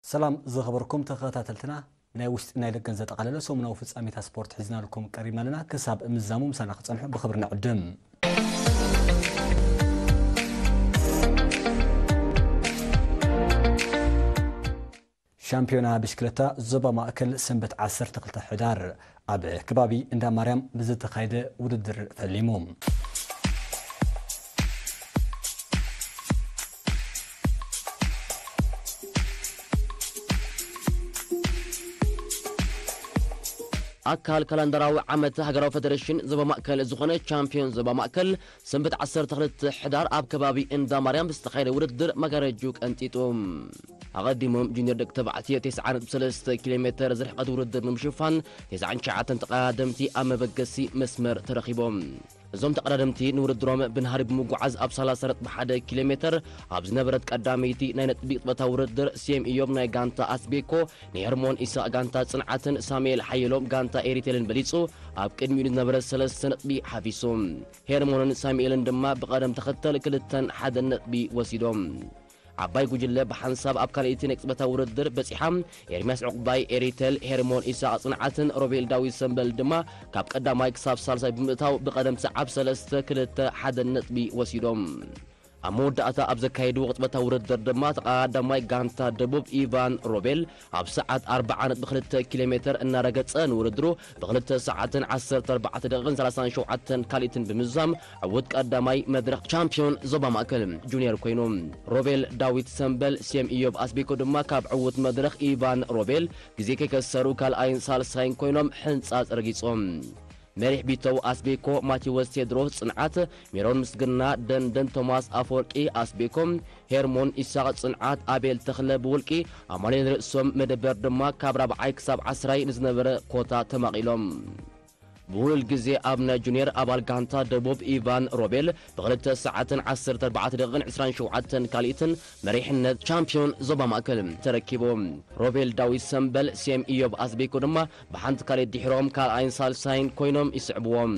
ሰላም ዝኸበርኩም ተኸታተልትና፣ ናይ ውሽጢ ናይ ደገን ዘጠቓለለ ሰሙናዊ ፍጻሜታት ስፖርት ሒዝናልኩም ቀሪብና ኣለና። ክሳብ ምዛሙ ምሳና ክጸንሑ ብኽብሪ ንዕድም። ሻምፒዮና ብሽክለታ ዞባ ማእከል ሰንበት ዓሰርተ ክልተ ሕዳር ኣብ ከባቢ እንዳ ማርያም ብዝተኻየደ ውድድር ፈሊሙ። ኣካል ካላንደራዊ ዓመት ሃገራዊ ፈደረሽን ዞባ ማእከል ዝኾነ ቻምፒዮን ዞባ ማእከል ሰንበት ዓሰርተ ክልተ ሕዳር ኣብ ከባቢ እንዳ ማርያም ዝተኻየደ ውድድር መጋረጁ ቀንጢጡ። ኣቐዲሞም ጁኒየር ደቂ ተባዕትዮ ተስዓ ነጥቢ ሰለስተ ኪሎ ሜተር ዝርሕቐት ውድድር ንምሽፋን ተስዓን ትሽዓተን ተቐዳደምቲ ኣብ መበገሲ መስመር ተረኺቦም። እዞም ተቐዳደምቲ ንውድድሮም ብናህሪ ብምጉዓዝ ኣብ ሰላሳ ነጥቢ ሓደ ኪሎ ሜተር ኣብ ዝነበረት ቀዳመይቲ ናይ ነጥቢ ቅጽበታዊ ውድድር፣ ስየም ኢዮብ ናይ ጋንታ ኣስቤኮ ንሄርሞን ኢሳቕ ጋንታ ጽንዓትን ሳሙኤል ሓየሎም ጋንታ ኤሪቴልን በሊጹ ኣብ ቅድሚኡ ንዝነበረ ሰለስተ ነጥቢ ሓፊሱ። ሄርሞንን ሳሙኤልን ድማ ብቐደም ተኸተል ክልተን ሓደን ነጥቢ ወሲዶም። ዓባይ ጉጅለ ብሓንሳብ ኣብ ካልኣይቲ ናይ ቅጽበታዊ ውድድር በጺሓ። ኤርሚያስ ዕቑባይ ኤሪቴል፣ ሄርሞን ኢሳቕ ጽንዓትን ሮቤል ዳዊት ሰምበል ድማ ካብ ቀዳማይ ክሳብ ሳልሳይ ብምእታው ብቐደም ሰዓብ ሰለስተ ክልተ ሓደን ነጥቢ ወሲዶም። ኣብ መወዳእታ ኣብ ዘካየድዎ ቅጽበታዊ ውድድር ድማ ተቐዳዳማይ ጋንታ ደቡብ ኢቫን ሮቤል ኣብ ሰዓት ኣርብዓ ነጥቢ ክልተ ኪሎ ሜተር እናረገጸ ንውድድሩ ብክልተ ሰዓትን ዓሰርተ ኣርባዕተ ደቂቕን ሰላሳን ሸውዓተን ካልኢትን ብምዝዛም ዕዉት ቀዳማይ መድረኽ ቻምፒዮን ዞባ ማእከል ጁኒየር ኮይኑ። ሮቤል ዳዊት ሰምበል፣ ስየም ኢዮብ ኣስቤኮ ድማ ካብ ዕዉት መድረኽ ኢቫን ሮቤል ግዜ ከይከሰሩ ካልኣይን ሳልሳይን ኮይኖም ሕንጻጽ ረጊጾም። መሪሕ ቢተው ኣስቤኮ፣ ማቴዎስ ቴድሮስ ጽንዓት፣ ሜሮን ምስግና ደንደን፣ ቶማስ ኣፈወርቂ ኣስቤኮ፣ ሄርሞን ኢሳቕ ጽንዓት፣ ኣቤል ተኽለ ብውልቂ፣ ኣማኑኤል ርእሶም መደበር ድማ ካብ ራብዓይ ክሳብ ዓስራይ ንዝነበረ ኮታ ተማቒሎም። ብውሉል ግዜ ኣብ ናይ ጁኒየር ኣባል ጋንታ ደቡብ ኢቫን ሮቤል ብክልተ ሰዓትን ዓሰርተ ኣርባዕተ ደቂቕን ዕስራን ሸውዓተን ካልኢትን መሪሕነት ቻምፒዮን ዞባ ማእከል ተረኪቡ። ሮቤል ዳዊት ሰምበል፣ ስየም ኢዮብ ኣስቤኮ ድማ ብሓንቲ ካልኢት ድሒሮም ካልኣይን ሳልሳይን ኮይኖም ይስዕብዎም።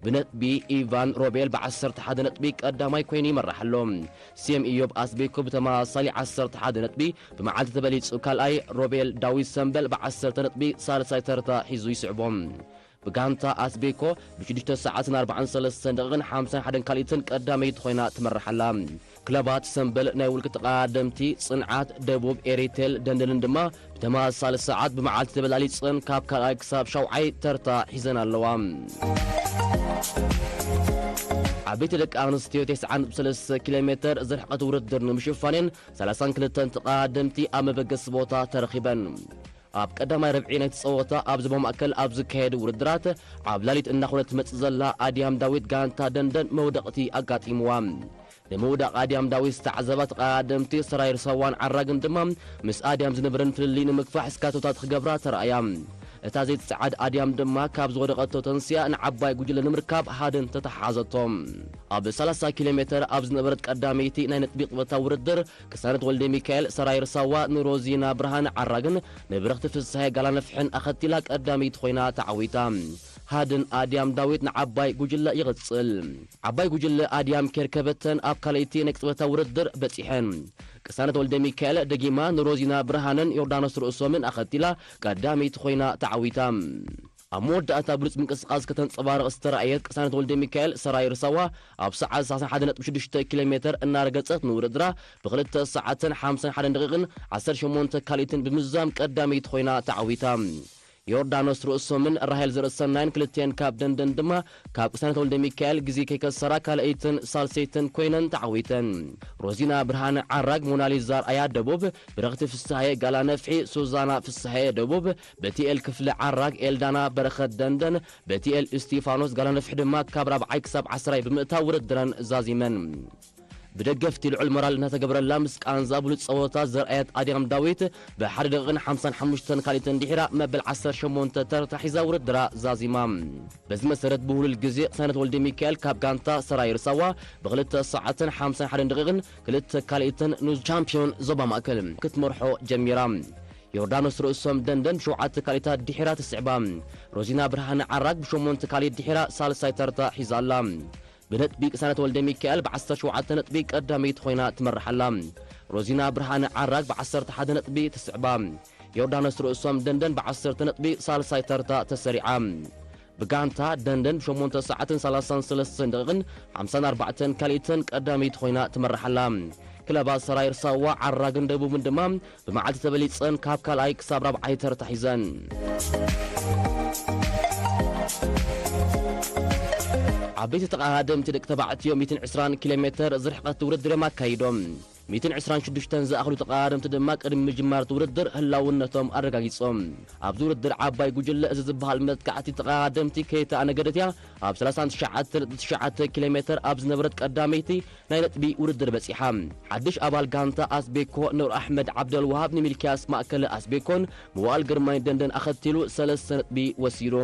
ብነጥቢ ኢቫን ሮቤል ብዓሰርተ ሓደ ነጥቢ ቀዳማይ ኮይኑ ይመርሕ ኣሎ። ስየም ኢዮብ ኣስቤኮ ብተመሳሳሊ ዓሰርተ ሓደ ነጥቢ ብመዓልቲ ተበሊጹ ካልኣይ፣ ሮቤል ዳዊት ሰምበል ብዓሰርተ ነጥቢ ሳልሳይ ተርታ ሒዙ ይስዕቦም። ብጋንታ ኣስቤኮ ብሽዱሽተ ሰዓትን ኣርባዓን ሰለስተን ደቂቕን ሓምሳን ሓደን ካልኢትን ቀዳመይቲ ኮይና ትመርሕ ኣላ። ክለባት ሰምበል ናይ ውልቂ ተቐዳደምቲ ጽንዓት፣ ደቡብ ኤሪቴል፣ ደንደንን ድማ ብተመሳሳሊ ሰዓት ብመዓልቲ ተበላሊጸን ካብ ካልኣይ ክሳብ ሻውዓይ ተርታ ሒዘን ኣለዋ። ዓበይቲ ደቂ ኣንስትዮ ተስዓ ነጥቢ ሰለስተ ኪሎ ሜተር ዝርሕቐት ውድድር ንምሽፋን እየን ሰላሳን ክልተን ተቐዳደምቲ ኣብ መበገሲ ቦታ ተረኺበን። ኣብ ቀዳማይ ረብዒ ናይቲ ጸወታ ኣብ ዞባ ማእከል ኣብ ዝካየዱ ውድድራት ዓብላሊት እናኾነት ትመጽእ ዘላ ኣድያም ዳዊት ጋንታ ደንደን መውደቕቲ ኣጋጢምዋ። ንምውዳቕ ኣድያም ዳዊት ዝተዓዘባ ተቐዳደምቲ ሰራይር ሳዋን ዓራግን ድማ ምስ ኣድያም ዝነበረን ፍልልይ ንምግፋሕ ስካቶታት ክገብራ ተራእያ። እታ ዘይትጸዓድ ኣድያም ድማ ካብ ዝወደቐቶ ተንስያ ንዓባይ ጉጅለ ንምርካብ ሃድን ተተሓሓዘቶ። ኣብ ሰላሳ ኪሎ ሜተር ኣብ ዝነበረት ቀዳመይቲ ናይ ነጥቢ ቅጽበታዊ ውድድር ቅሳነት ወልደ ሚካኤል ሰራይር ሳዋ ንሮዚና ብርሃን ዓራግን ንብረኽቲ ፍስሃየ ጋላነፍሕን ኣኸቲላ ቀዳመይቲ ኮይና ተዓዊታ። ሃድን ኣድያም ዳዊት ንዓባይ ጉጅለ ይቕጽል። ዓባይ ጉጅለ ኣድያም ኬርከበተን ኣብ ካልኣይቲ ናይ ቅጽበታዊ ውድድር በጺሐን። ቅሳነት ወልደ ሚካኤል ደጊማ ንሮዚና ብርሃንን ዮርዳኖስ ርእሶምን ኣኸቲላ ቀዳመይቲ ኮይና ተዓዊታ። ኣብ መወዳእታ ብሉጽ ምንቅስቓስ ከተንጸባርቕ ዝተራእየት ቅሳነት ወልደ ሚካኤል ሰራይር ሳዋ ኣብ ሰዓት ሰላሳ ሓደ ነጥቢ ሽዱሽተ ኪሎ ሜተር እናረገጸት ንውድድራ ብክልተ ሰዓትን ሓምሳን ሓደን ደቂቕን ዓሰርተ ሸሞንተ ካልኢትን ብምዝዛም ቀዳመይቲ ኮይና ተዓዊታ። ዮርዳኖስ ርእሶምን ራሄል ዘርእሰናይን ክልቲኤን ካብ ደንደን ድማ ካብ ቅሳነት ወልደ ሚካኤል ግዜ ከይከሰራ ካልኣይትን ሳልሰይትን ኮይነን ተዓዊተን። ሮዚና ብርሃነ ዓራግ፣ ሞናሊዛ ኣርኣያ ደቡብ፣ ብረኽቲ ፍስሃየ ጋላ ነፍሒ፣ ሱዛና ፍስሃየ ደቡብ፣ በቲኤል ክፍለ ዓራግ፣ ኤልዳና በረኸት ደንደን፣ በቲኤል እስቲፋኖስ ጋላ ነፍሒ ድማ ካብ ራብዓይ ክሳብ ዓስራይ ብምእታው ውድድረን ዛዚመን። ብደገፍቲ ልዑል ሞራል እናተገበረላ ምስ ቃንዛ ብሉጽ ጸወታ ዘርኣየት ኣድያም ዳዊት ብሓደ ደቂቕን ሓምሳን ሓሙሽተን ካልኢትን ድሒራ መበል ዓሰርተ ሸሞንተ ተርታ ሒዛ ውድድራ ዛዚማ። በዚ መሰረት ብህሉል ግዜ ቅሳነት ወልደ ሚካኤል ካብ ጋንታ ሰራየር ሳዋ ብክልተ ሰዓትን ሓምሳን ሓደን ደቂቕን ክልተ ካልኢትን ንቻምፒዮን ዞባ ማእከል ክትመርሖ ጀሚራ። ዮርዳኖስ ርእሶም ደንደን ብሸውዓተ ካልኢታት ድሒራ ትስዕባ። ሮዚና ብርሃነ ዓራግ ብሸሞንተ ካልኢት ድሒራ ሳልሳይ ተርታ ሒዛ ኣላ። ብነጥቢ ቅሳነት ወልደ ሚካኤል ብዓሰርተ ሸውዓተ ነጥቢ ቀዳመይቲ ኮይና ትመርሕ ኣላ። ሮዚና ብርሃነ ዓራግ ብ11 ነጥቢ ትስዕባ። ዮርዳኖስ ርእሶም ደንደን ብ10 ነጥቢ ሳልሳይ ተርታ ተሰሪዓ። ብጋንታ ደንደን ብ8 ሰዓትን 33 ደቂቕን 54 ካልኢትን ቀዳመይቲ ኮይና ትመርሓላ። ክለባት ሰራይር ሳዋ ዓራግን ደቡብን ድማ ብመዓልቲ ተበሊጸን ካብ ካልኣይ ክሳብ ራብዓይ ተርታ ሒዘን። ዓበይቲ ተቐዳደምቲ ደቂ ተባዕትዮ 120 ኪሎ ሜተር ዝርሕቐት ውድድር እዮም ኣካይዶም። 126 ዝኣኽሉ ተቐዳደምቲ ድማ ቅድሚ ምጅማር እቲ ውድድር ህላውነቶም ኣረጋጊጾም። ኣብዚ ውድድር ዓባይ ጉጅለ እዚ ዝበሃል መጥቃዕቲ ተቐዳደምቲ ከይተኣነገደት እያ ኣብ 39.9 ኪሎ ሜተር ኣብ ዝነበረት ቀዳመይቲ ናይ ነጥቢ ውድድር በጺሓ። ሓድሽ ኣባል ጋንታ ኣስቤኮ ኑር ኣሕመድ ዓብደል ወሃብ ንሚልክያስ ማእከለ ኣስቤኮን መዋል ግርማይ ደንደን ኣኸቲሉ ሰለስተ ነጥቢ ወሲዱ።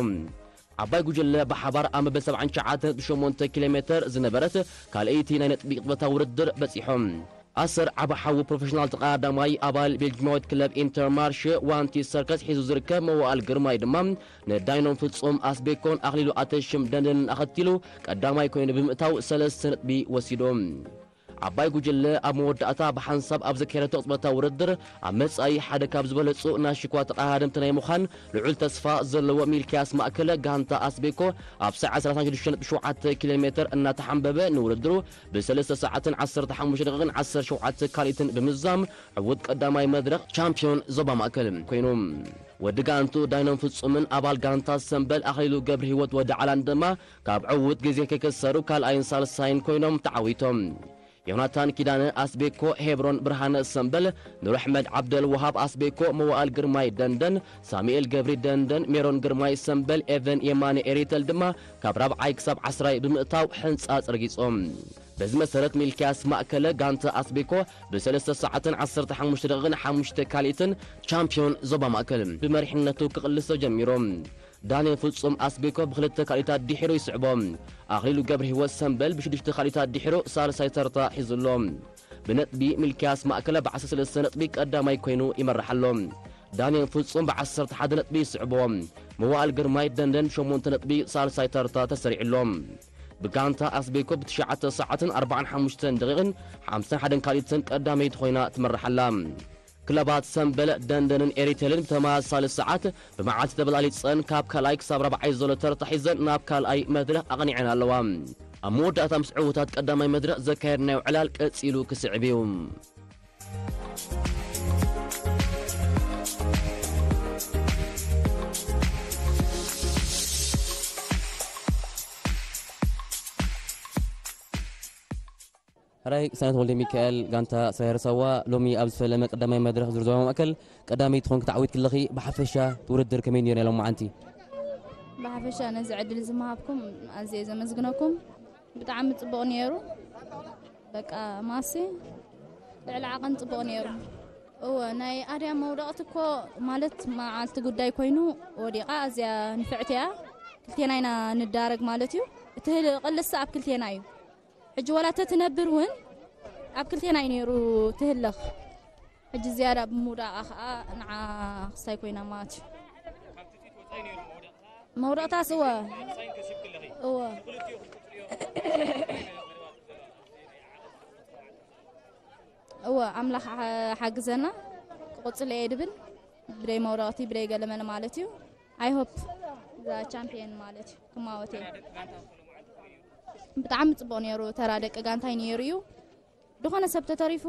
ዓባይ ጉጅለ ብሓባር ኣብ መበል 79.8 ኪሎ ሜተር ዝነበረት ካልኣይቲ ናይ ነጥቢ ቅጽበታ ውድድር በጺሖም። ኣሰር ዓባሓዊ ፕሮፌሽናል ተቐዳዳማይ ኣባል ቤልጅማዊት ክለብ ኢንተርማርሽ ዋንቲ ሰርከስ ሒዙ ዝርከብ መዋኣል ግርማይ ድማ ንዳይኖም ፍጹም ኣስቤኮን ኣኽሊሉ ኣተሽም ደንደንን ኣኸቲሉ ቀዳማይ ኮይኑ ብምእታው ሰለስተ ነጥቢ ወሲዱ። ዓባይ ጉጅለ ኣብ መወዳእታ ብሓንሳብ ኣብ ዘካየደቶ ቅጽበታዊ ውድድር ኣብ መጻኢ ሓደ ካብ ዝበለጹ ናይ ሽኳ ተቐዳደምቲ ናይ ምዃን ልዑል ተስፋ ዘለዎ ሚልክያስ ማእከለ ጋንታ ኣስቤኮ ኣብ ሰዓት 36.7 ኪሎ ሜተር እናተሓንበበ ንውድድሩ ብ3 ሰዓትን 15 ደቂቕን 17 ካልኢትን ብምዝዛም ዕዉት ቀዳማይ መድረኽ ቻምፒዮን ዞባ ማእከል ኮይኑ። ወዲ ጋንቱ ዳይኖም ፍጹምን ኣባል ጋንታ ሰምበል ኣኽሊሉ ገብረ ህይወት ወዲ ዓላን ድማ ካብ ዕዉት ግዜ ከይከሰሩ ካልኣይን ሳልሳይን ኮይኖም ተዓዊቶም። ዮናታን ኪዳነ ኣስቤኮ፣ ሄብሮን ብርሃነ ሰምበል፣ ኑር ኣሕመድ ዓብደል ወሃብ ኣስቤኮ፣ መዋእል ግርማይ ደንደን፣ ሳሙኤል ገብሪ ደንደን፣ ሜሮን ግርማይ ሰምበል፣ ኤቨን የማነ ኤሪተል ድማ ካብ ራብዓይ ክሳብ ዓስራይ ብምእታው ሕንጻጽ ረጊጾም። በዚ መሰረት ሚልክያስ ማእከለ ጋንታ ኣስቤኮ ብ3 ሰዓትን 15 ደቂቕን ሓሙሽተ ካልኢትን ቻምፒዮን ዞባ ማእከል ብመሪሕነቱ ክቕልሶ ጀሚሩ። ዳንኤል ፍጹም ኣስቤኮ ብክልተ ካልኢታት ድሒሩ ይስዕቦ። ኣኽሊሉ ገብረ ህይወት ሰምበል ብሽዱሽተ ካልኢታት ድሒሩ ሳልሳይ ተርታ ሒዙ ኣሎ። ብነጥቢ ሚልክያስ ማእከለ ብ13 ነጥቢ ቀዳማይ ኮይኑ ይመርሕ ኣሎ። ዳንኤል ፍጹም ብ11 ነጥቢ ይስዕቦ። መዋእል ግርማይ ደንደን ብ8 ነጥቢ ሳልሳይ ተርታ ተሰሪዑ ኣሎ። ብጋንታ ኣስቤኮ ብ9 ሰዓትን 45 ደቂቕን 51 ካልኢትን ቀዳመይቲ ኮይና ትመርሕ ኣላ። ክለባት ሰምበል ደንደንን ኤሪቴልን ብተመሳሳሊ ሰዓት ብመዓልቲ ተበላሊጸን ካብ ካልኣይ ክሳብ ራብዓይ ዘሎ ተርታ ሒዘን ናብ ካልኣይ መድረኽ ኣቕኒዐን ኣለዋ። ኣብ መወዳእታ ምስ ዕዉታት ቀዳማይ መድረኽ ዘካየድናዮ ዕላል ቀጺሉ ክስዕብ እዩ። ሕራይ ቅሳነት ወልደ ሚካኤል ጋንታ ሰራየር ሳዋ ሎሚ ኣብ ዝፈለመ ቀዳማይ መድረኽ ዙር ዞባ ማእከል ቀዳመይቲ ትኾንኪ ተዓዊትኪ ኣለኺ። ብሓፈሻ እቲ ውድድር ከመይ ነይሩ ናይ ሎማዓንቲ? ብሓፈሻ ነዚ ዕድል ዝመሃብኩም ኣዝየ ዘመስግነኩም። ብጣዕሚ ጽቡቕ ነይሩ። በቃ ማሲ ልዕሊ ዓቐን ጽቡቕ ነይሩ። እወ ናይ ኣድያ መውደቕቲ እኮ ማለት መዓልቲ ጉዳይ ኮይኑ ወዲቓ ኣዝያ ንፍዕቲ እያ። ክልቴና ኢና ንዳረግ ማለት እዩ። እቲ ህል- ቅልስ ኣብ ክልቴና እዩ። ሕጂ ዋላ ተትነብር እውን ኣብ ክልቴና እዩ ነይሩ ትህለኽ። ሕጂ ዝያዳ ብምውዳቓ ኸዓ ንዓ ክስታይ ኮይና ማለት እዩ። መውደቕታስ እወ እወ እወ ኣምላኽ ሓ- ሓግዘና ክቕፅል እየ ድብል ብደይ መውደቕቲ ብደይ ገለመለ ማለት እዩ። I hope እዛ ቻምፒየን ማለት እዩ ክማወት እየ። ብጣዕሚ ጽቡቕ ነይሩ። ተራ ደቂ ጋንታይ ነይሩ እዩ። ዝኾነ ሰብ ተተሪፉ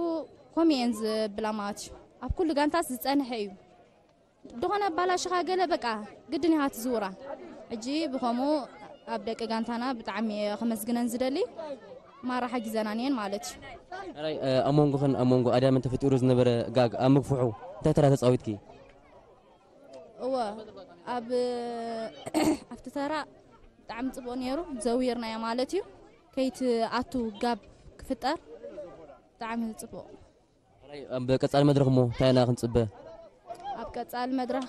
ከምኡ እየን ዝብላ ማለት እዩ። ኣብ ኩሉ ጋንታስ ዝጸንሐ እዩ። ዝኾነ ኣባላሽኻ ገለ በቃ ግድን ኢኻ ትዝውራ። ሕጂ ብኸምኡ ኣብ ደቂ ጋንታና ብጣዕሚ እየ ከመስግነን ዝደሊ። ማራ ሓጊዘናን እየን ማለት እዩ። ሕራይ ኣብ መንጎኽን ኣብ መንጎ ኣድያምን ተፈጢሩ ዝነበረ ጋግ ኣብ ምግፍሑ እንታይ ተራ ተጻዊትኪ? እወ ኣብ ኣብቲ ተራ ብጣዕሚ ጽቡቕ ነይሩ። ዘዊርናያ ማለት እዩ። ከይትኣቱ ጋብ ክፍጠር ብጣዕሚ ጽቡቕ። ሕራይ ኣብ ቀጻሊ መድረኽ እሞ እንታይ ኢና ክንጽበ? ኣብ ቀጻሊ መድረኽ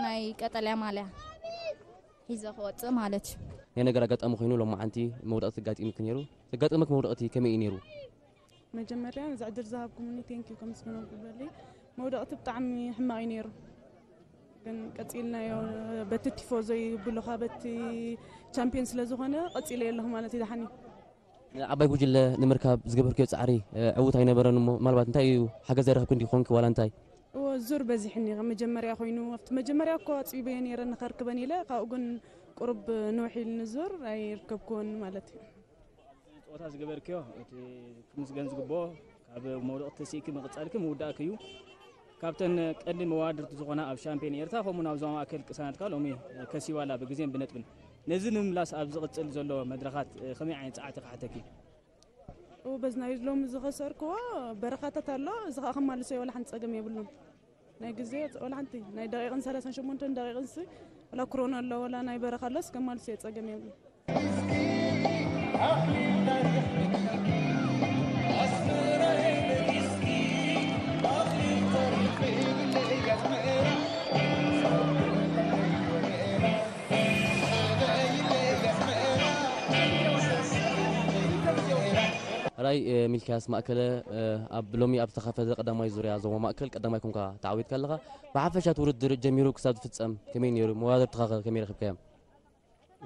ናይ ቀጠልያ ማልያ ሒዘ ክወጽእ ማለት እዩ። ናይ ነገር ኣጋጣሚ ኮይኑ ሎማዓንቲ መውደቕቲ ኣጋጢሙኪ ነይሩ። ዘጋጠመክ መውደቕቲ ከመይ እዩ ነይሩ? መጀመርያ ነዚ ዕድል ዝሃብኩምኒ ቴንኪዩ ከመስግነኩም ይደሊ። መውደቕቲ ብጣዕሚ ሕማቕ እዩ ነይሩ። ግን ቀጺልናዮ በቲ ቲፎዞ ይብሉኻ በቲ ቻምፒዮን ስለ ዝኾነ ቀጺለ ኣለኹ ማለት እዩ ደሓን እዩ። ዓባይ ጉጅለ ንምርካብ ዝገበርክዮ ጻዕሪ ዕዉት ኣይነበረን እሞ፣ ምናልባት እንታይ እዩ ሓገዝ ኣይረኸብክን ዲኹም ዋላ እንታይ? እዎ፣ ዙር በዚሕኒ ከም መጀመርያ ኮይኑ፣ ኣብቲ መጀመርያ እኮ ኣጽቢበዮ ነይረ ንኸርክበን ኢለ፣ ካብኡ ግን ቁሩብ ንውሕ ኢልኒ ዙር ኣይርከብክዎን ማለት እዩ። ጸወታ ዝገበርክዮ እቲ ክምስገን ዝግብኦ፣ ካብ መውደቕቲ ተሲእኪ ምቕጻልኪ ምውዳእኪ እዩ። ካብተን ቀንዲ መዋድርቲ ዝኾና ኣብ ሻምፒዮን ኤርትራ ከምኡ ናብ ዞባ ማእከል ቅሳነትካ ሎሚ ከሲባላ ብግዜን ብነጥብን። ነዚ ንምምላስ ኣብ ዝቕጽል ዘሎ መድረኻት ከመይ ዓይነት ጻዕቲ ክሓተኪ? እዎ፣ በዚ ናይ ሎሚ ዝኸሰርክዎ በረኻታት ኣሎ፣ እዚ ኸኣ ከማልሶ ወላ ሓንቲ ጸገም የብሉን። ናይ ግዜ ወላ ሓንቲ ናይ ደቂቕን ሰላሳን ሸሞንተን ደቂቕን ሲ ወላ ክሮን ኣሎ ወላ ናይ በረኻ ኣሎስ ከማልሶ ጸገም የብሉን። ራይ ሚልክያስ ማእከለ፣ ኣብ ሎሚ ኣብ ዝተኻፈተ ቀዳማይ ዙርያ ዞባ ማእከል ቀዳማይ ኮንካ ተዓዊትካ ኣለኻ። ብሓፈሻ እቲ ውድድር ጀሚሩ ክሳብ ዝፍጸም ከመይ ነይሩ? መወዳድርትኻ ከ ከመይ ረኺብካዮም?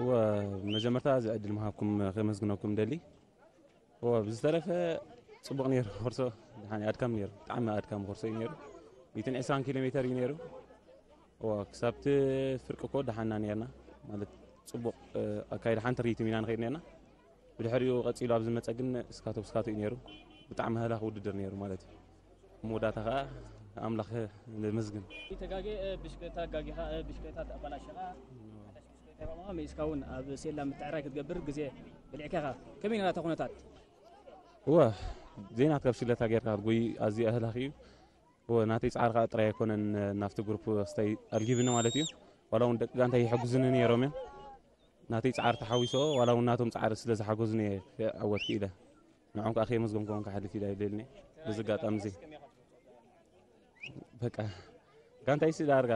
እወ፣ መጀመርታ እዚ ዕድል ምሃብኩም ከመስግነኩም ደሊ። እወ፣ ብዝተረፈ ጽቡቕ ነይሩ ኮርሶ፣ ድሓን ኣድካም ነይሩ፣ ብጣዕሚ ኣድካም ኮርሶ እዩ ነይሩ። ሚእትን ዕስራን ኪሎ ሜተር እዩ ነይሩ። እወ፣ ክሳብቲ ፍርቂ እኮ ደሓና ነርና፣ ማለት ጽቡቕ ኣካይዳ ሓንቲ ሪትም ኢና ንኸይድ ነርና። ብድሕሪኡ ቀጺሉ ኣብ ዝመጸ ግን እስካቶ ብስካቶ እዩ ነይሩ። ብጣዕሚ ሃላኽ ውድድር ነይሩ ማለት እዩ። መወዳእታ ከኣ ኣምላኽ ነመስግን። ተጋጌ ብሽክለታ ጋጊኻ ብሽክለታ ተኣባላሸኻ ሓዳሽ ብሽክለታ ይረቕማ መይስካ እውን ኣብ ሴላ ምትዕራይ ክትገብር ግዜ ብልዕካ ኢኻ። ከመይ ነራታ ኩነታት? እወ፣ ዘይናትካ ብሽክለታ ጌርካ ክትጎይ ኣዝዩ ኣህላኺ እዩ። እወ፣ ናተይ ጻዕሪ ከኣ ጥራይ ኣይኮነን፣ ናብቲ ግሩፕ ክስታይ ኣልጊብኒ ማለት እዩ። ዋላ እውን ደቂ ጋንታይ ይሕግዙኒ ነይሮም እዮም። ናተይ ጻዕሪ ተሓዊሶ ዋላ እውን ናቶም ጻዕሪ ስለ ዝሓገዙኒ እየ ክዕወት ክኢለ። ንዖም ከኣ ከየመስገንኩዎም ክሓልፍ ኢለ ኣይደልን እየ። በዚ ኣጋጣሚ እዚ በቃ ጋንታይስ ዳርጋ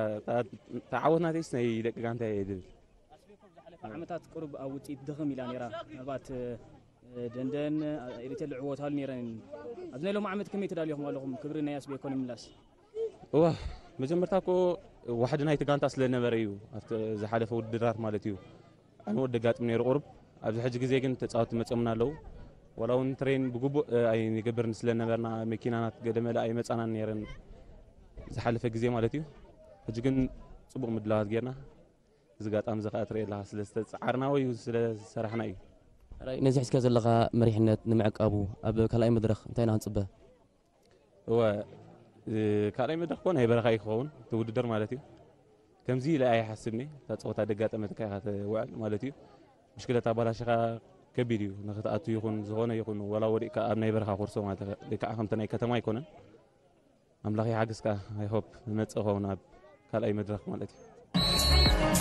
ተዓወት ናተይስ ናይ ደቂ ጋንታይ እየ ድብል። ዓመታት ቁሩብ ኣብ ውጽኢት ድኽም ኢላ ነይራ። ምናልባት ደንደን ኤሪትል ዕወታሉ ነይረን። ኣብዚ ናይ ሎም ዓመት ከመይ ተዳልኹም ኣለኹም? ክብሪ ናይ ኣስቤ ኮነ ምላስ እዋ መጀመርታ እኮ ዋሕዲ ናይቲ ጋንታ ስለ ነበረ እዩ ኣብቲ ዝሓለፈ ውድድራት ማለት እዩ። ኣነ ወዲ ጋጥም ነይሩ ቁሩብ ኣብዚ ሕጂ ግዜ ግን ተጻወቲ መጾምና ኣለዉ። ዋላ እውን ትሬን ብግቡእ ኣይንገብርን ስለ ነበርና መኪናናት ገደመለ ኣይመጻናን ነይረን ዝሓለፈ ግዜ ማለት እዩ። ሕጂ ግን ጽቡቕ ምድላዋት ጌርና እዚ ጋጣሚ እዚ ከኣ ትርኢ ኣለኻ ስለ ዝተጻዓርና ወይ ስለ ዝሰራሕና እዩ። ነዚ ሒዝካ ዘለኻ መሪሕነት ንምዕቃቡ ኣብ ካልኣይ መድረኽ እንታይ ኢና ክንጽበ? እወ ካልኣይ መድረኽ ኮ ናይ በረኻ እዩ ክኸውን እቲ ውድድር ማለት እዩ። ከምዚ ኢለ ኣይሓስብኒ እታ ፀወታ ደጋጠመትካ ኢኻ ትውዕል ማለት እዩ። ብሽክለታ ኣባላሽኻ ከቢድ እዩ ንክትኣቱ ይኹን ዝኾነ ይኹን ወላ ወዲቕካ ኣብ ናይ በረኻ ኮርሶ ማለት ወይ ከዓ ከምቲ ናይ ከተማ ኣይኮነን። ኣምላኽ ይሓግዝካ። I hope ንመጽእ ኸውን ኣብ ካልኣይ መድረኽ ማለት እዩ።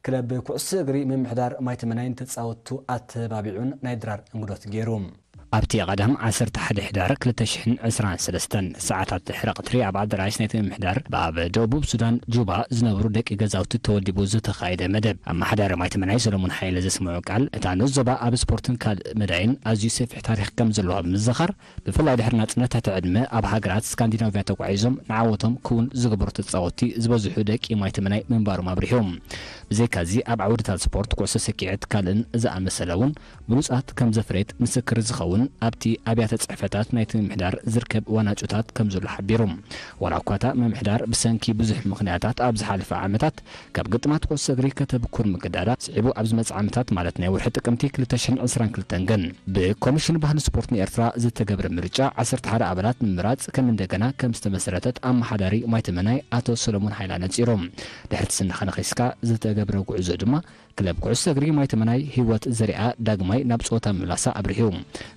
ክለብ ኩዕሶ እግሪ ምምሕዳር ማይተመናይ ንተጻወትቱ ኣተባቢዑን ናይ ድራር እንግዶት ገይሩ። ኣብቲ ቀደም ዓሰርተ ሓደ ሕዳር ክልተ ሽሕን ዕስራን ሰለስተን ሰዓታት ድሕሪ ቀትሪ ኣብ ኣደራሽ ናይቲ ምምሕዳር ብኣብ ደቡብ ሱዳን ጁባ ዝነብሩ ደቂ ገዛውቲ ተወዲቡ ዝተኻየደ መደብ ኣመሓዳሪ ማይተመናይ ሰሎሞን ሓይለ ዘስምዑ ቃል እታ ንዞባ ኣብ ስፖርትን ካልእ መዳይን ኣዝዩ ሰፊሕ ታሪኽ ከም ዘለዋ ብምዝኻር ብፍላይ ድሕሪ ናጽነት ትሕቲ ዕድመ ኣብ ሃገራት ስካንዲናቭያ ተጓዒዞም ንዓወቶም ክውን ዝገበሩ ተጻወትቲ ዝበዝሑ ደቂ ማይተመናይ ምንባሮም ኣብሪሆም። ብዘይካዚ ኣብ ዓውድታት ስፖርት፣ ኩዕሶ ሰኪዐት ካልእን ዝኣመሰለ እውን ብሉጻት ከም ዘፍረየት ምስክር ዝኸውን ኣብቲ ኣብያተ ጽሕፈታት ናይቲ ምምሕዳር ዝርከብ ዋናጩታት ከም ዘሎ ሓቢሩ። ዋላ እኳ እታ ምምሕዳር ብሰንኪ ብዙሕ ምኽንያታት ኣብ ዝሓለፈ ዓመታት ካብ ግጥማት ኩዕሶ እግሪ ከተብኩር ምግዳዳ ስዒቡ ኣብ ዝመጽእ ዓመታት ማለት ናይ ወርሒ ጥቅምቲ ክልተ ሽሕን ዕስራን ክልተን ግን ብኮሚሽን ባህሊ ስፖርት ንኤርትራ ዝተገብረ ምርጫ ዓሰርተ ሓደ ኣባላት ንምምራጽ ከም እንደገና ከም ዝተመስረተት ኣመሓዳሪ ማይተመናይ ኣቶ ሰሎሞን ሓይላ ነጺሩ። ድሕሪ እቲ ስንኻ ነኺስካ ዝተገብረ ጉዕዞ ድማ ክለብ ኩዕሶ እግሪ ማይተመናይ ህይወት ዘሪኣ ዳግማይ ናብ ጸወታ ምምላሳ ኣብሪሁ።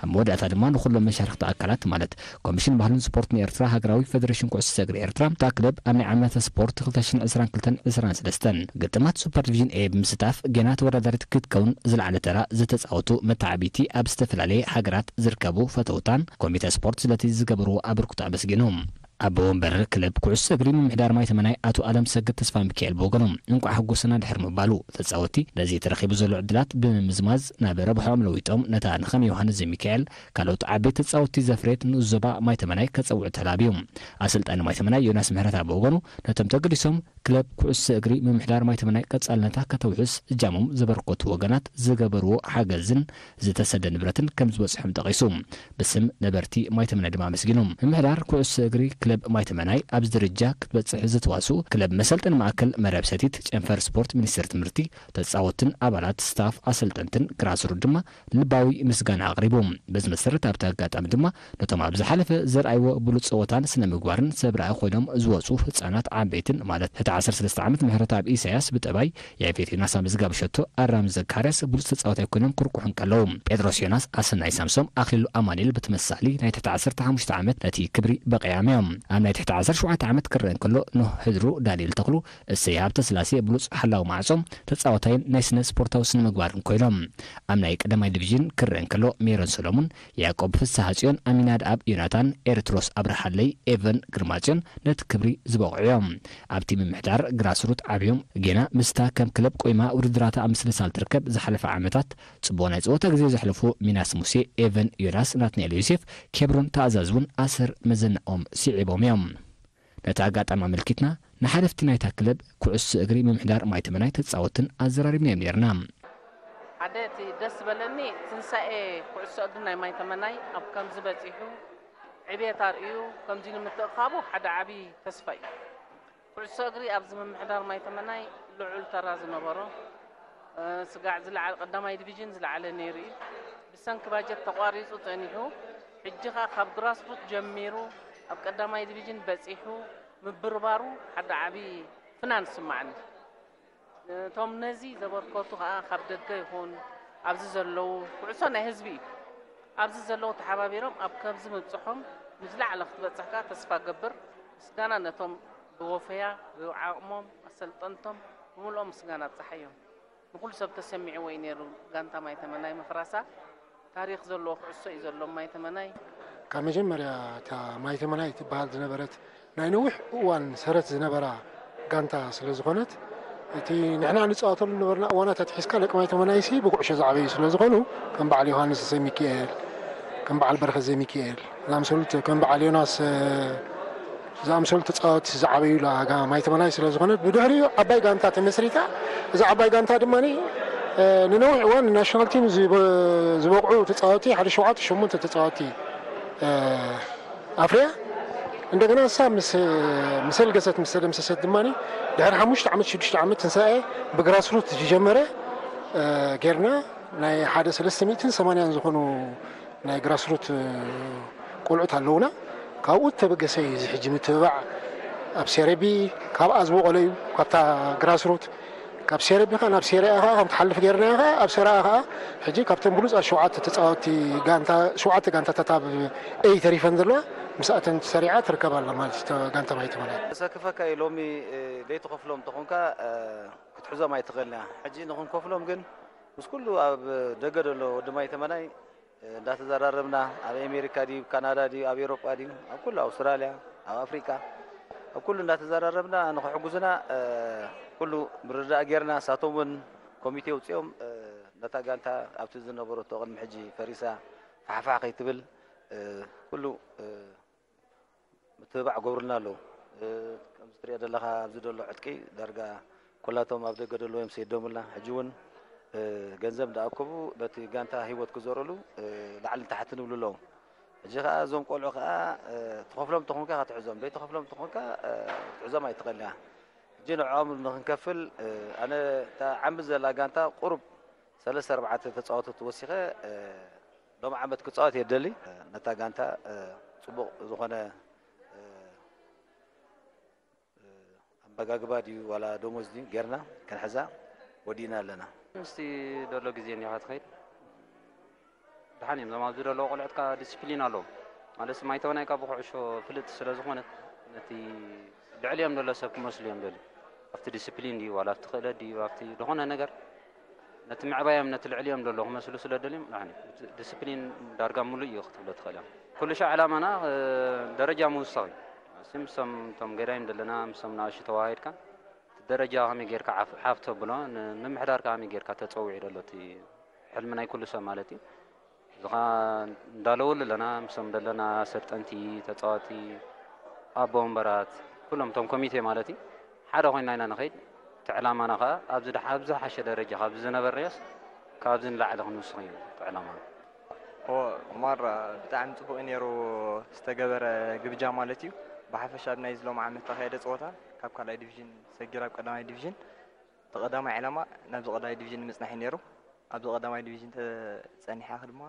እሞ መወዳእታ ድማ ንኹሎም መሻርክቲ ኣካላት ማለት ኮሚሽን ባህልን ስፖርትን ኤርትራ፣ ሃገራዊ ፈደሬሽን ኩዕሶ እግሪ ኤርትራ፣ እታ ክለብ ኣብ ናይ ዓመተ ስፖርት ክልተ ሽሕን ዕስራን ክልተን ዕስራን ሰለስተን ግጥማት ሱፐር ዲቪዥን ኤ ብምስታፍ ገና ተወዳዳሪት ክትከውን ዝለዓለ ተራ ዝተጻወቱ መተዓቢቲ ኣብ ዝተፈላለየ ሃገራት ዝርከቡ ፈተውታን ኮሚተ ስፖርት ስለቲ ዝገበርዎ ኣበርክቶ ኣመስጊኑ። ኣቦ ወንበር ክለብ ኩዕሶ እግሪ ምምሕዳር ማይ ተመናይ ኣቶ ኣለም ሰገድ ተስፋ ሚካኤል ብወገኖም እንቋዕ ሓጎሰና ድሕር ምባሉ ተጻወቲ ነዚ ተረኺቡ ዘሎ ዕድላት ብምምዝማዝ ናብ ረብሖም ለዊጦም ነታ ንኸም ዮሃንስ ዘሚካኤል ካልኦት ዓበይቲ ተጻወቲ ዘፍሬት ንኡስ ዞባ ማይ ተመናይ ከጸውዕ ተላብዮም። ኣሰልጣኒ ማይ ተመናይ ዮናስ ምሕረት ብወገኑ ነቶም ተገዲሶም ክለብ ኩዕሶ እግሪ ምምሕዳር ማይ ተመናይ ቀጻልነታ ከተውሕስ እጃሞም ዘበርከቱ ወገናት ዝገበርዎ ሓገዝን ዝተሰደ ንብረትን ከም ዝበጽሖም ጠቒሱ። ብስም ነበርቲ ማይ ተመናይ ድማ ኣመስጊኑ። ምምሕዳር ኩዕሶ እግሪ ክለብ ማይ ተመናይ ኣብዚ ደረጃ ክትበጽሕ ዝተዋስኡ ክለብ መሰልጠኒ ማእከል መረብ ሰቲት፣ ጨንፈር ስፖርት፣ ሚኒስቴር ትምህርቲ፣ ተጻወትን ኣባላት ስታፍ፣ ኣሰልጠንትን ግራስሩት ድማ ልባዊ ምስጋና ኣቕሪቡ። በዚ መሰረት ኣብቲ ኣጋጣሚ ድማ ነቶም ኣብ ዝሓለፈ ዘርኣይዎ ብሉጽ ጸወታን ስነ ምግባርን ሰብ ርኣይ ኮይኖም ዝወጹ ህጻናት ዓበይትን ማለት ሕቲ ዓሰርተ ሰለስተ ዓመት ምሕረተኣብ ኢሳያስ ብጠባይ የቤት ዮናስ ኣብ መዝጋብ ሸቶ ኣራም ዘካርያስ ብሉጽ ተጻዋታይ ኮይኖም ክርቁሑ እንከለዉ ጴጥሮስ ዮናስ ኣሰናይ ሳምሶም ኣኽሊሉ ኣማኑኤል ብተመሳሳሊ ናይ ትሕቲ ዓሰርተ ሓሙሽተ ዓመት ነቲ ክብሪ በቒዖም እዮም። ኣብ ናይ ትሕቲ ዓሰርተ ሸውዓተ ዓመት ክረአ እንከሎ ኖህ ህድሩ ዳንኤል ተኽሉ እሰይ ሃብተ ስላሴ ብሉጽ ሓላዊ ማዕጾ ተጻዋታይን ናይ ስነ ስፖርታዊ ስነ ምግባርን ኮይኖም ኣብ ናይ ቀዳማይ ዲቪዥን ክረአ እንከሎ ሜሮን ሰሎሙን ያዕቆብ ፍስሃጽዮን ኣሚናድኣብ ዮናታን ኤርትሮስ ኣብርሃለይ ኤቨን ግርማጽዮን ነቲ ክብሪ ዝበቕዑ እዮም። ኣብቲ ምምሕዳር ግራስሩት ዓብዮም ጌና ምስታ ከም ክለብ ቆይማ ውድድራታ ኣብ ምስልሳል ትርከብ ዝሓለፈ ዓመታት ጽቡቕ ናይ ጸወታ ግዜ ዘሕለፉ ሚናስ ሙሴ፣ ኤቨን ዮናስ፣ ናትናኤል ዮሴፍ፣ ኬብሮን ተኣዛዝ እውን ኣሰር መዘናኦም ስዒቦም እዮም። ነቲ ኣጋጣሚ ኣመልኪትና ንሓለፍቲ ናይታ ክለብ ኩዕሶ እግሪ ምምሕዳር ማይ ተመናይ ተጻወትን ኣዘራሪብናዮም ነርና። ሓደ እቲ ደስ ዝበለኒ ትንሳኤ ኩዕሶ እግሪ ናይ ማይ ተመናይ ኣብ ከምዚ በጺሑ ዕቤት ኣርእዩ ከምዚ ንምትእኻቡ ሓደ ዓብዪ ተስፋ እዩ። ኩዕሶ እግሪ ኣብዚ ምምሕዳር ማይ ተመናይ ልዑል ተራ ዝነበሮ ስጋዕ ዝለዓለ ቀዳማይ ዲቪዥን ዝለዓለ ነይሩ እዩ። ብሰንኪ ባጀት ተቋሪፁ ፀኒሑ ሕጂ ከዓ ካብ ግራስሩት ጀሚሩ ኣብ ቀዳማይ ዲቪዥን በፂሑ ምብርባሩ ሓደ ዓብዪ ፍናን ዝስማዓኒ። እቶም ነዚ ዘበርከቱ ከዓ ካብ ደገ ይኹን ኣብዚ ዘለዉ ኩዕሶ ናይ ህዝቢ እዩ። ኣብዚ ዘለዉ ተሓባቢሮም ኣብ ከምዚ ምብፅሖም ንዝለዓለ ክትበፅሕ ከዓ ተስፋ ገብር። ምስጋና ነቶም ብወፈያ ብዓቕሞም ኣሰልጠንቶም ብምልኦም ምስጋና ኣብፀሓዮም። ንኹሉ ሰብ ተሰሚዕዎ እዩ ነይሩ ጋንታ ማይ ተመናይ ምፍራሳ። ታሪኽ ዘለዎ ኩዕሶ እዩ ዘሎ ማይ ተመናይ። ካብ መጀመርያ እታ ማይ ተመናይ ትበሃል ዝነበረት ናይ ነዊሕ እዋን ሰረት ዝነበራ ጋንታ ስለ ዝኾነት እቲ ንሕና ንፃወተሉ ዝነበርና እዋናት ኣትሒዝካ ደቂ ማይ ተመናይሲ ብኩዕሾ ዝዓበዩ ስለ ዝኾኑ ከም በዓል ዮሃንስ ተሰሚኪኤል ከም በዓል በረኸት ዘሚኪኤል ዝኣምሰሉ ከም በዓል ዮናስ ዝኣምሰሉ ተፃወቲ ዝዓበዩላ ማይ ተመናይ ስለ ዝኾነት ብድሕሪኡ ዓባይ ጋንታ ተመስሪታ። እዛ ዓባይ ጋንታ ድማ ንነዊሕ እዋን ናሽናል ቲም ዝበቕዑ ተፃወቲ ሓደ ሸውዓተ ሸሞንተ ተፃወቲ ኣፍርያ። እንደገና እሳ ምስ ኣልገሰት ምስ ተደምሰሰት ድማ ድሕሪ ሓሙሽተ ዓመት ሽዱሽተ ዓመት ትንሳኤ ብግራስሩት ዝጀመረ ጌርና ናይ ሓደ ሰለስተ ሚእትን ሰማንያን ዝኾኑ ናይ ግራስሩት ቆልዑት ኣለውና። ካብኡ እተበገሰ እዩ እዚ ሕጂ ምትብባዕ ኣብ ሴሬቢ ካብኣ ዝበቖለ እዩ ካብታ ግራስሩት ካብ ሴሬቢ ኸዓ ናብ ሴሪኣ ኸዓ ከም ትሓልፍ ጌርናዮ ኸዓ ኣብ ሴሪኣ ኸዓ ሕጂ ካብተን ብሉፃት ሸውዓተ ተፃወቲ ጋንታ ሸውዓተ ጋንታታት ኣብ ኤይ ተሪፈን ዘለዋ ምስኣተን ሰሪዓ ትርከብ ኣላ ማለት እዩ ጋንታ ማይ ተመናይ። ዘሰክፈካ እዩ ሎሚ ዘይትኸፍሎም ተኾንካ ክትሕዞም ኣይትኽእልና ሕጂ ንኽንከፍሎም ግን ምስ ኩሉ ኣብ ደገ ዘሎ ወዲ ማይ ተመናይ እንዳተዘራረብና ኣብ ኣሜሪካ ድዩ ካናዳ ድዩ ኣብ ኤሮጳ ድዩ ኣብ ኩሉ ኣውስትራልያ ኣብ ኣፍሪቃ ኣብ ኩሉ እንዳተዘራረብና ንክሕጉዝና ኩሉ ምርዳእ ጌርና ሳቶም እውን ኮሚቴ ውፅኦም ነታ ጋንታ ኣብቲ ዝነበረቶ ቅድሚ ሕጂ ፈሪሳ ፋሕፋሕ ከይትብል ኩሉ ምትብባዕ ገብሩልና ኣለዉ። ከምዚ ትሪኦ ዘለኻ ኣብዚ ዘሎ ዕጥቂ ዳርጋ ኩላቶም ኣብ ደገ ዘለዉ እዮም ሰይዶምልና። ሕጂ እውን ገንዘብ እንዳኣከቡ ነቲ ጋንታ ህይወት ክዘረሉ ላዕልን ታሕትን ይብሉ ኣለዉ። ሕጂ ከዓ እዞም ቆልዑ ከዓ ትኸፍሎም ተኾንካ ክትሕዞም ዘይትኸፍሎም ተኾንካ ክትሕዞም ኣይትኽእልን ኢኻ። ሕጂ ንዕኦም ንክንከፍል ኣነ እታ ዓምቢ ዘላ ጋንታ ቁሩብ ሰለስተ ኣርባዕተ ተፃወትቲ ወሲኸ ሎሚ ዓመት ክፃወት እየ ደሊ ነታ ጋንታ ፅቡቕ ዝኾነ ኣመጋግባ ድዩ ዋላ ደሞዝ ድዩ ጌርና ክንሕዛ ወዲእና ኣለና። ምስቲ ዘሎ ግዜ እኒኻ ትኸይድ ሓን እዮም ዞም ኣብዚ ዘለዉ ቆልዑት ከዓ ዲስፕሊን ኣለዎም። ማለት ማይተወናይ ካብ ብኩዕሾ ፍልጥ ስለ ዝኾነት ነቲ ልዕሊኦም ዘሎ ሰብ ክመስሉ እዮም ደልዩ። ኣብቲ ዲስፕሊን ድዩ ዋላ ኣብቲ ክእለት ድዩ ኣብቲ ዝኾነ ነገር ነቲ ምዕባዮም ነቲ ልዕሊኦም ዘሎ ክመስሉ ስለ ደልዮም፣ ያኒ፣ ዲስፕሊን ዳርጋ ሙሉእ እዩ ክትብሎ ትኽእል እዮም። ኩሉ ሻዕ ዕላማና ደረጃ ምውሳኽ እዩ። ምስም እቶም ገዳይም ዘለና ምስም ንኣሹ ተዋሂድካ ደረጃ ከመይ ጌርካ ሓፍ ተብሎ፣ ንምምሕዳር ከመይ ጌርካ ተፀዊዑ ደሎ እቲ ሕልሚ ናይ ኩሉ ሰብ ማለት እዩ። እዚ ኸዓ እንዳለወሉ ኣለና። ምስም ዘለና ሰልጠንቲ፣ ተፃወቲ፣ ኣቦ ወንበራት፣ ኩሎም እቶም ኮሚቴ ማለት እዩ። ሓደ ኮይና ኢና ንኸይድ። እቲ ዕላማና ኸዓ ኣብዚ ዝሓሸ ደረጃ ካብዚ ዝነበርናዮስ ካብዚ ንላዕሊ ክንውስኽ እዩ እቲ ዕላማና። ማራ ብጣዕሚ ፅቡቅ እዩ ነይሩ ዝተገበረ ግብጃ ማለት እዩ። ብሓፈሻ ኣብ ናይ ዝሎም ዓመት ተካየደ ፀወታ ካብ ካልኣይ ዲቪዥን ሰጊር ኣብ ቀዳማይ ዲቪዥን ተቐዳማይ ዕላማ ናብዚ ቀዳማይ ዲቪዥን ንምፅናሕ እዩ ነይሩ። ኣብዚ ቀዳማይ ዲቪዥን ተፀኒሓ ድማ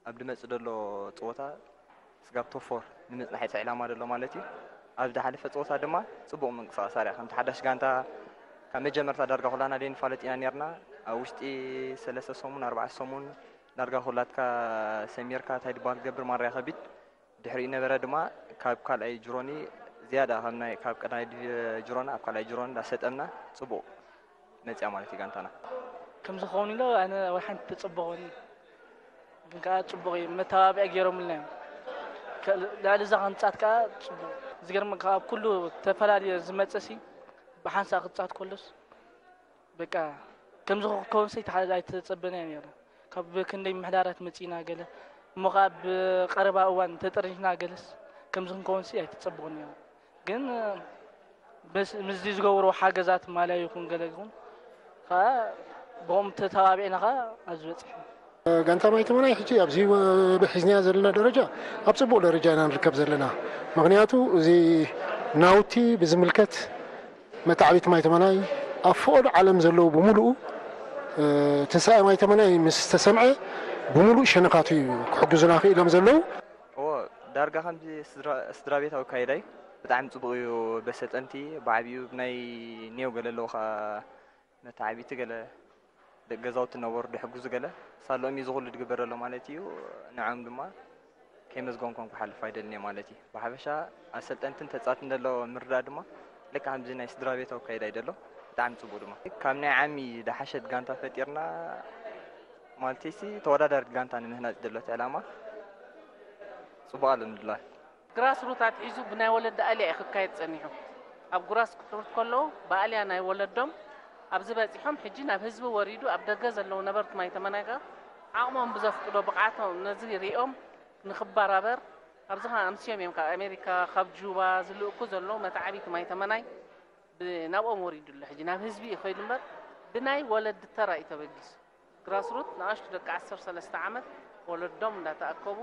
ኣብ ድመፅ ዘሎ ፀወታ ስጋብ ቶፎር ንምፅናሕ እቲ ዕላማ ዘሎ ማለት እዩ። ኣብ ዝሓለፈ ፀወታ ድማ ፅቡቅ ምንቅስቃስ ኣርያ ከምቲ ሓዳሽ ጋንታ ካብ መጀመርታ ዳርጋ ኩላና ደይንፋለጥ ኢና ነርና። ኣብ ውሽጢ ሰለስተ ሰሙን ኣርባዕተ ሰሙን ዳርጋ ኩላትካ ሰሚርካ እንታይ ድባል ትገብር ማርያ ከቢድ ድሕሪኡ ነበረ ድማ ካብ ካልኣይ ጅሮኒ ዝያዳ ካብ ናይ ካብ ቀዳማይ ጅሮና ኣብ ካልኣይ ጅሮኒ እንዳሰጠምና ፅቡቅ መፅያ ማለት እዩ ጋንታና። ከም ዝኸውን ኢሎ ኣነ ወይ ሓንቲ ተፀበኹን ግን ከዓ ፅቡቅ እዩ መተባብዒ ገይሮምልና እዮም። ልዕሊ እዛ ክንፃት ከዓ ፅቡቅ ዝገርመካ ካብ ኩሉ ተፈላለየ ዝመፀ ሲ ብሓንሳእ ክፃት ከሎስ በቃ ከምዚ ክኸውን ሲ ኣይተሓ- ኣይተፀበናዮ ነይሩ። ካብ ክንደይ ምሕዳራት መፂና ገለ እሞ ከዓ ብቀረባ እዋን ተጠርኒፍና ገለስ ከምዚ ክንከውን ሲ ኣይተፀበኹን ነይሩ። ግን ምስ- ምስዚ ዝገብርዎ ሓገዛት ማልያ ይኹን ገለ ይኹን ከዓ ብኦም ተተባቢዕና ከዓ ኣብዚ በፂሕና። ጋንታ ማይ ተመናይ ሕጂ ኣብዚ ሒዝናያ ዘለና ደረጃ ኣብ ፅቡቕ ደረጃ ኢና ንርከብ ዘለና። ምክንያቱ እዚ ናውቲ ብዝምልከት መተዓቢቲ ማይ ተመናይ ኣብ ፈቐዶ ዓለም ዘለዉ ብምሉኡ ትንሳኤ ማይ ተመናይ ምስ ተሰምዐ ብምሉእ ሸነኻቱ እዩ ክሕግዙና ክኢሎም ዘለዉ። እዎ ዳርጋ ከምዚ ስድራ ቤታዊ ኣካይዳ እዩ። ብጣዕሚ ፅቡቕ እዩ። በሰልጠንቲ ብዓብዩ ናይ ኔው ገለ ኣለዉ ከዓ መተዓቢቲ ገለ ደቂ ገዛውቲ ነበሩ ድሕግዙ ገለ ሳለኦም እዩ ዝኹሉ ድግበር ዘሎ ማለት እዩ። ንዖም ድማ ከይመዝገንኮም ክሓልፍ ኣይደልን እየ ማለት እዩ። ብሓፈሻ ኣሰልጠንትን ተፃትን ደሎ ምርዳእ ድማ ልክዕ ከምዚ ናይ ስድራ ቤታዊ ኣካይዳ እዩ ደሎ። ብጣዕሚ ፅቡቅ ድማ ካብ ናይ ዓሚ ድሓሸት ጋንታ ፈጢርና ማለተይሲ ተወዳዳሪት ጋንታ ንምህናፅ ደሎ እቲ ዕላማ። ፅቡቅ ኣሎ ምድላዋት። ግራስሩት ኣትሒዙ ብናይ ወለዲ ኣልያ እዩ ክካየድ ጸኒሑ። ኣብ ግራስሩት ከለዉ ብኣልያ ናይ ወለዶም ኣብዚ በጺሖም ሕጂ ናብ ህዝቢ ወሪዱ ኣብ ደገ ዘለዉ ነበርቲ ማይ ተመናይ ከኣ ዓቕሞም ብዘፍቅዶ ብቕዓቶም ነዚ ሪኦም ንኽበራበር ኣብዚ ከኣ ኣምስዮም እዮም ካብ ኣሜሪካ ካብ ጁባ ዝልእኩ ዘለዉ መተዓቢቲ ማይ ተመናይ ናብኦም ወሪዱ ኣሎ ሕጂ ናብ ህዝቢ እዩ ከይዱ እምበር ብናይ ወለዲ ተራ እዩ ተበጊሱ። ግራስሩት ንኣሽቱ ደቂ ዓሰርተ ሰለስተ ዓመት ወለዶም እንዳተኣከቡ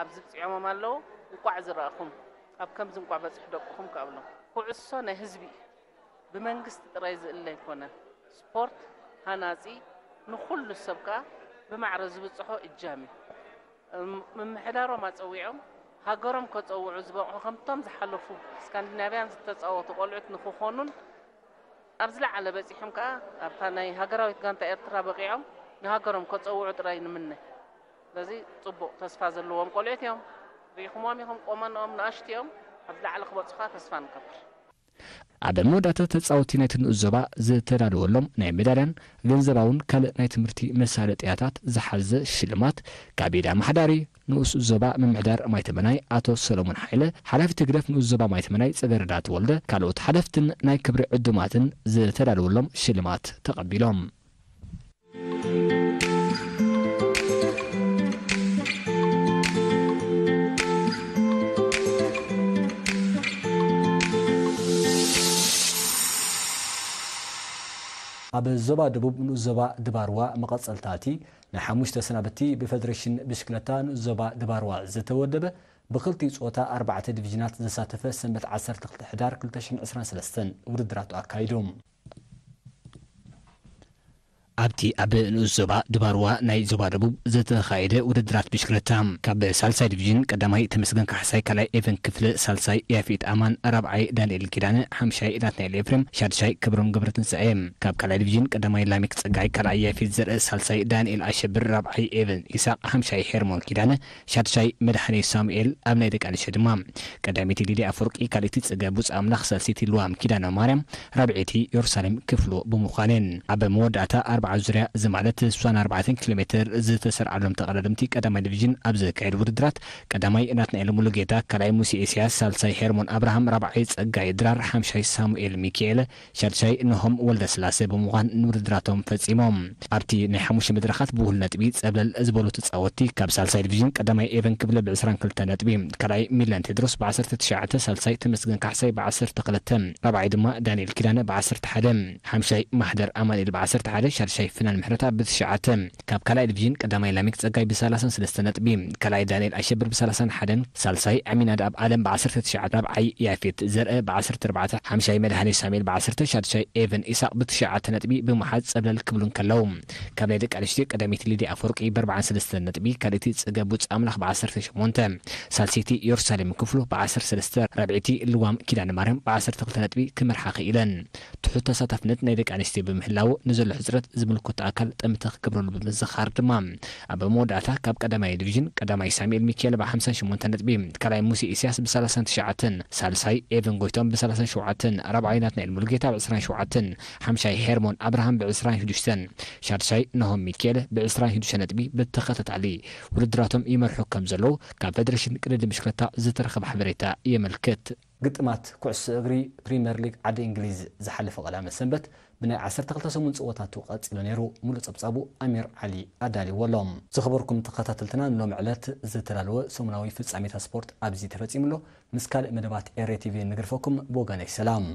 ኣብዚ ብፂዖሞም ኣለዉ። እንቋዕ ዝረኣኹም ኣብ ከምዚ እንቋዕ በፂሑ ደቅኹም ክኣብሎም። ኩዕሶ ናይ ህዝቢ እዩ ብመንግስቲ ጥራይ ዝእለ ኣይኮነን። ስፖርት ሃናፂ ንኹሉ ሰብ ከዓ ብማዕረ ዝብፅሖ እጃም እዩ። ምምሕዳሮም ኣፀዊዖም ሃገሮም ከፀውዑ ዝበቕዑ ከምቶም ዝሓለፉ ስካንዲናቪያን ዝተፃወቱ ቆልዑት ንክኾኑን ኣብ ዝለዓለ በፂሖም ከዓ ኣብታ ናይ ሃገራዊት ጋንታ ኤርትራ በቂዖም ንሃገሮም ከፀውዑ ጥራይ ንምነ። ስለዚ ፅቡቕ ተስፋ ዘለዎም ቆልዑት እዮም። ርኢኹምዎም ኢኹም ቆመንኦም ንኣሽቱ እዮም። ኣብ ዝለዓለ ክበፅሑ ከዓ ተስፋ ንገብር። ኣብ መወዳእታ ተፃወትቲ ናይቲ ንኡስ ዞባ ዝተዳለወሎም ናይ ሜዳልያን ገንዘባውን ካልእ ናይ ትምህርቲ መሳለጥያታት ዝሓዘ ሽልማት ካብ ኢድ ኣመሓዳሪ ንኡስ ዞባ ምምሕዳር ማይተመናይ ኣቶ ሰሎሞን ሓይለ፣ ሓላፊት ህግደፍ ንኡስ ዞባ ማይተመናይ ጽገረዳ ተወልደ፣ ካልኦት ሓለፍትን ናይ ክብሪ ዕዱማትን ዝተዳለወሎም ሽልማት ተቐቢሎም። ኣብ ዞባ ደቡብ ንኡስ ዞባ ድባርዋ መቐጸልታ እቲ ናይ ሓሙሽተ ሰናብቲ ብፈደረሽን ብሽክለታ ንኡስ ዞባ ድባርዋ ዝተወደበ ብክልቲኡ ጾታ ኣርባዕተ ዲቪዥናት ዘሳተፈ ሰንበት ዓሰርተ ክልተ ሕዳር ክልተ ሽሕን ዕስራን ሰለስተን ውድድራቱ ኣካይዱ። ኣብቲ ኣብ ንኡስ ዞባ ድባርዋ ናይ ዞባ ደቡብ ዝተኻየደ ውድድራት ብሽክለታ፣ ካብ ሳልሳይ ዲቪዥን ቀዳማይ ተመስገን ካሕሳይ፣ ካልኣይ ኤቨን ክፍለ፣ ሳልሳይ ያፌት ኣማን፣ ራብዓይ ዳንኤል ኪዳነ፣ ሓምሻይ ናትናኤል ኤፍሬም፣ ሻድሻይ ክብሮም ገብረትንሳኤ። ካብ ካልኣይ ዲቪዥን ቀዳማይ ላሚክ ጸጋይ፣ ካልኣይ ያፌት ዘርእ፣ ሳልሳይ ዳንኤል ኣሸብር፣ ራብዓይ ኤቨን ኢሳቕ፣ ሓምሻይ ሄርሞን ኪዳነ፣ ሻድሻይ መድሓኔ ሳሙኤል፣ ኣብ ናይ ደቂ ኣንስትዮ ድማ ቀዳመይቲ ሊድያ ኣፈወርቂ፣ ካልኣይቲ ጸገ ቡጽ ኣምላኽ፣ ሳልሰይቲ ልዋም ኪዳነ ማርያም፣ ራብዐይቲ የሩሳሌም ክፍሉ ብምዃነን፣ ኣብ መወዳእታ ኣርብዓ ዙርያ፣ እዚ ማለት ስሳን ኣርባዕተን ኪሎ ሜትር ዝተሰርዓሎም ተቐዳደምቲ ቀዳማይ ዲቪዥን ኣብ ዘካየዱ ውድድራት፣ ቀዳማይ ናትናኤል ሙሉጌታ፣ ካልኣይ ሙሴ ኢሳያስ፣ ሳልሳይ ሄርሞን ኣብርሃም፣ ራብዓይ ጸጋይ ድራር፣ ሓምሻይ ሳሙኤል ሚካኤል፣ ሻድሻይ ነሆም ወልደስላሴ ብምዃን ንውድድራቶም ፈጺሞም። ኣብቲ ናይ ሓሙሽተ መድረኻት ብውህሉል ነጥቢ ጸብለል ዝበሉ ተጻወትቲ፣ ካብ ሳልሳይ ዲቪዥን ቀዳማይ ኤቨን ክብለ ብ ዕስራን ክልተ ነጥቢ፣ ካልኣይ ሚለን ቴድሮስ ብ ዓሰርተ ትሽዓተ፣ ሳልሳይ ተመስገን ካሕሳይ ብ ዓሰርተ ክልተ፣ ራብዓይ ድማ ዳንኤል ኪዳነ ብ ዓሰርተ ሓደ፣ ሓምሻይ ማሕደር ኣማኑኤል ብ ዓሰርተ ሓደ፣ ሻድሻይ ፍናን ምሕረታ ብ ትሽዓተ፣ ካብ ካልኣይ ዲቪዥን ቀዳማይ ላሚክ ጸጋይ ብ ሰላሳን ሰለስተ ነጥቢ፣ ካልኣይ ዳንኤል ኣሸብር ብ ሰላሳን ሓደን፣ ሳልሳይ ኣሚናድኣብ ኣለም ብ ዓሰርተ ትሽዓተ፣ ራብዓይ ያፌት ዘርአ ብ ዓሰርተ ኣርባዕተ፣ ሓምሻይ መድሃኔ ሳሙኤል ብ ዓሰርተ፣ ሻድሻይ ኤቨን ኢሳቕ ብ ትሽዓተ ነጥቢ ብምሓዝ ጸብለል ክብሉ እንከለዉ፣ ካብ ናይ ደቂ ኣንስትዮ ቀዳመይቲ ሊድያ ኣፈወርቂ ብ ኣርባዓን ሰለስተን ነጥቢ፣ ካልኣይቲ ጽገ ቡጽ ኣምላኽ ብ ዓሰርተ ሸሞንተ፣ ሳልሰይቲ የሩሳሌም ክፍሉ ብ ዓሰርተ ሰለስተ፣ ራብዐይቲ ልዋም ኪዳነ ማርያም ብ ዓሰርተ ክልተ ነጥቢ ክመርሓ ክኢለን። ትሑት ተሳታፍነት ናይ ደቂ ኣንስትዮ ብምህላዉ፣ ንዘሎ ሕጽረት ዝምልከቶ ኣካል ጠምተ ክገብረሉ ብምዝኻር ድማ፣ ኣብ መወዳእታ ካብ ቀዳማይ ዲቪዥን ቀዳማይ ሳሙኤል ሚካኤል ብ ሓምሳን ሸሞንተን ነጥቢ፣ ካልኣይ ሙሴ ኢሳያስ ብ ሰላሳን ትሽዓተን፣ ሳልሳይ ኤቨን ጎይቶም ብ ሰላሳን ሸውዓተን፣ ራብዓይ ናትናኤል ሙሉጌታ ብ ዕስራን ሸውዓተን፣ ሓምሻይ ሄርሞን ኣብርሃም ብ ዕስራን ሽዱሽተን፣ ሻድሻይ ናሆም ሚካኤል ብ ዕስራን ሽዱሽተ ነጥቢ ብተኸታታሊ ውድድራቶም ይመርሑ ከም ዘለዉ ካብ ፌደሬሽን ቅድድም ብሽክለታ ዝተረኸበ ሓበሬታ የመልክት። ግጥማት ኩዕሶ እግሪ ፕሪምየር ሊግ ዓዲ እንግሊዝ ዝሓለፈ ቀዳመ ሰንበት ብናይ ዓሰርተ ክልተ ሰሙን ጸወታቱ ቀጺሉ ነይሩ። ሙሉእ ጸብጻቡ ኣሚር ዓሊ ኣዳልዎ ኣሎ። ዝኸበርኩም ተኸታተልትና፣ ንሎም ዕለት ዝተዳለወ ሰሙናዊ ፍጻሜታት ስፖርት ኣብዚ ተፈጺሙ ኣሎ። ምስ ካልእ መደባት ኤሬ ቲቪ ንግርፈኩም። ብወገነይ ሰላም።